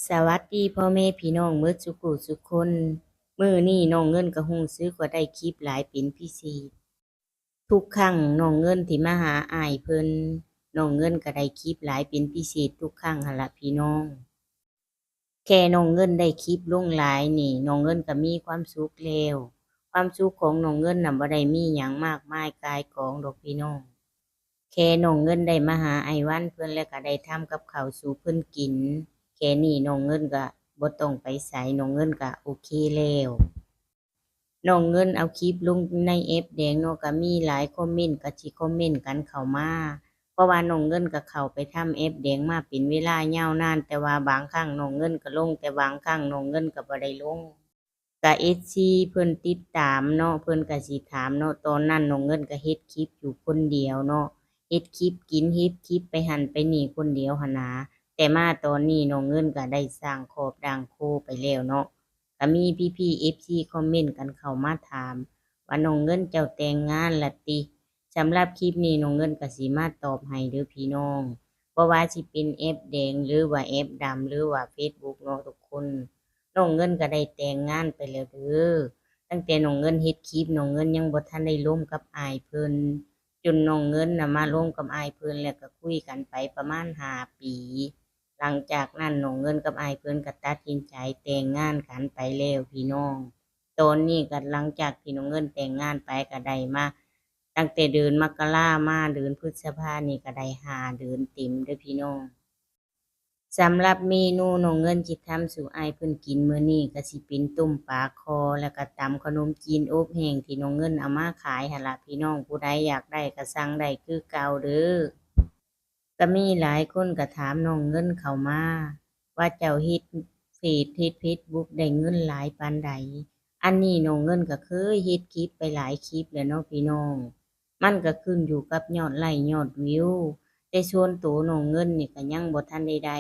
ສະຫວັດດີພໍ່ແມ່ພີ່ນ້ອງເໝິດສູ່ຜູ້ສູ່ຄົນ. ມື້ນີ້ນ້ອງເງິນກໍຮູ້ສຶກວ່າໄດ້ຄລິບຫຼາຍເປັນພິເສດ. ທຸກຄັ້ງນ້ອງເງິນທີ່ມາຫາອ້າຍເພິ່ນ, ນ້ອງເງິນກໍໄດ້ຄລິບຫຼາຍເປັນພິເສດທຸກຄັ້ງຫັ້ນລະພີ່ນ້ອງ. ແຄ່ນ້ອງເງິນໄດ້ຄລິບລົງຫຼາຍນີ້, ນ້ອງເງິນກໍມີຄວາມສຸກແລ້ວ. ຄວາມສຸກຂອງນ້ອງເງິນນະ ບໍ່ໄດ້ມີຫຍັງມາກມາຍກ່າຍກອງດອກພີ່ນ້ອງ. ແຄ່ນ້ອງເງິນໄດ້ມາຫາອ້າຍວັນເພິ່ນ ແລ້ວກໍໄດ້ທຳກັບເຂົ້າສູ່ເພິ່ນກິນ, ແຄ່ນີ້ນ້ອງເງິນກໍບໍ່ຕ້ອງໄປໃສ, ນ້ອງເງິນກໍໂອເຄແລ້ວ. ນ້ອງເງິນເອົາຄລິບລົງໃນແອັບແດງເນາະ, ກໍມີຫຼາຍຄອມເມັນກໍຊິຄອມເມັນກັນເຂົ້າມາ, ເພາະວ່ານ້ອງເງິນກໍເຂົ້າໄປທຳແອັບແດງມາເປັນເວລາຍາວນານ, ແຕ່ວ່າບາງຄັ້ງນ້ອງເງິນກໍລົງ, ແຕ່ບາງຄັ້ງນ້ອງເງິນກໍບໍ່ໄດ້ລົງ. ກະເອັຟຊີເພິ່ນຕິດຕາມເນາະ, ເພິ່ນກະຊິຖາມເນາະ. ຕອນນັ້ນນ້ອງເງິນກະເຮັດຄລິບຢູ່ຄົນດຽວເນາະ, ເຮັດຄລິບກິນ, ເຮັດຄລິບໄປຫັ້ນໄປນີ້ຄົນດຽວຫັ້ນນາ. ແຕ່ມາຕອນນີ້ນ້ອງເງິນກະໄດ້ສ້າງຄອບດ່າງໂຄໄປແລ້ວເນາະ. ກະມີພີ່ໆເອັຟຊີຄອມເມັນກັນເຂົ້າມາຖາມວ່າ ນ້ອງເງິນເຈົ້າແຕ່ງງານລະຕິ? ສຳລັບຄລິບນີ້ນ້ອງເງິນກະຊິມາຕອບໃຫ້ເດີພີ່ນ້ອງ, ບໍ່ວ່າຊິເປັນແອັບແດງ ຫຼືວ່າແອັບດຳ ຫຼືວ່າເຟສບຸກເນາະທຸກຄົນ. ນ້ອງເງິນກໍໄດ້ແຕ່ງງານໄປແລ້ວເດີ. ຕັ້ງແຕ່ນ້ອງເງິນເຮັດຄລິບ ນ້ອງເງິນຍັງບໍ່ທັນໄດ້ລົມກັບອ້າຍເພິ່ນ, ຈົນນ້ອງເງິນນະມາລົມກັບອ້າຍເພິ່ນ ແລ້ວກໍຄຸຍກັນໄປປະມານຫ້າປີ. ຫຼັງຈາກນັ້ນນ້ອງເງິນກັບອ້າຍເພິ່ນກໍຕັດສິນໃຈແຕ່ງງານກັນໄປແລ້ວພີ່ນ້ອງ. ຕອນນີ້ກໍຫຼັງຈາກທີ່ນ້ອງເງິນແຕ່ງງານໄປ ກໍໄດ້ມາ ຕັ້ງແຕ່ເດືອນມະກະລາມາເດືອນພຶດສະພານີ້ກໍໄດ້ຫ້າເດືອນເຕັມເດີພີ່ນ້ອງ. ສຳລັບເມນູນ້ອງເງິນຊິທຳສູ່ອ້າຍເພິ່ນກິນມື້ນີ້ກໍຊິເປັນຕົ້ມປາຄໍ່ ແລ້ວກໍຕຳຂະໜົມຈີນອົບແຫ້ງທີ່ນ້ອງເງິນເອົາມາຂາຍຫັ້ນລະພີ່ນ້ອງ. ຜູ້ໃດຢາກໄດ້ກໍສັ່ງໄດ້ຄືເກົ່າເດີ. ກໍມີຫຼາຍຄົນກໍຖາມນ້ອງເງິນເຂົ້າມາວ່າ ເຈົ້າເຮັດເຟສ ເຮັດເຟສບຸກໄດ້ເງິນຫຼາຍປານໃດ? ອັນນີ້ນ້ອງເງິນກໍເຄີຍເຮັດຄລິບໄປຫຼາຍຄລິບແລ້ວເນາະພີ່ນ້ອງ. ມັນກໍຂຶ້ນຢູ່ກັບຍອດໄລ້ຍອດວິວ, ແຕ່ສ່ວນໂຕນ້ອງເງິນນີ້ກໍຍັງບໍ່ທັນໄດ້ໄດ້,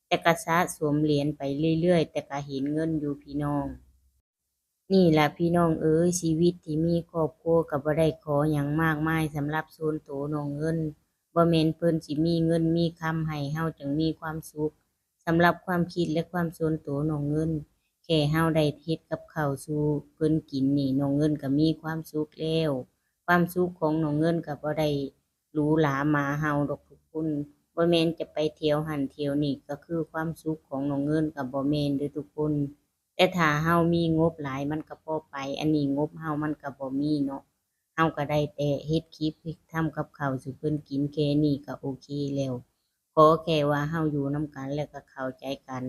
ແຕ່ກໍສະສົມຫຼຽນໄປເລື້ອຍໆ, ແຕ່ກໍເຫັນເງິນຢູ່ພີ່ນ້ອງ. ນີ້ລະພີ່ນ້ອງເອີຍ, ຊີວິດທີ່ມີຄອບຄົວກໍບໍ່ໄດ້ຂໍຫຍັງມາກມາຍ. ສຳລັບສ່ວນໂຕນ້ອງເງິນ, ບໍ່ແມ່ນເພິ່ນຊິມີເງິນມີຄຳໃຫ້ເຮົາຈັ່ງມີຄວາມສຸກ. ສຳລັບຄວາມຄິດ ແລະ ຄວາມສ່ວນໂຕນ້ອງເງິນ, ແຄ່ເຮົາໄດ້ເຮັດກັບເຂົ້າສູ່ເພິ່ນກິນນີ້, ນ້ອງເງິນກໍມີຄວາມສຸກແລ້ວ. ຄວາມສຸກຂອງນ້ອງເງິນກໍບໍ່ໄດ້ ຫຼູຫຼາມາເຮົາດອກທຸກຄົນ. ບໍ່ແມ່ນຈະໄປທ່ຽວຫັ້ນທ່ຽວນີ້ ກໍຄືຄວາມສຸກຂອງນ້ອງເງິນ ກໍບໍ່ແມ່ນເດີທຸກຄົນ. ແຕ່ຖ້າເຮົາມີງົບຫຼາຍ ມັນກໍພໍໄປ, ອັນນີ້ງົບເຮົາມັນກໍບໍ່ມີເນາະ. ເຮົາກໍໄດ້ແຕ່ເຮັດຄລິບ ເຮັດ ທຳກັບເຂົ້າສູ່ເພິ່ນກິນ ແຄ່ນີ້ກໍໂອເຄແລ້ວ. ຂໍແຄ່ວ່າເຮົາຢູ່ນຳກັນ ແລ້ວກໍເຂົ້າໃຈກັນ,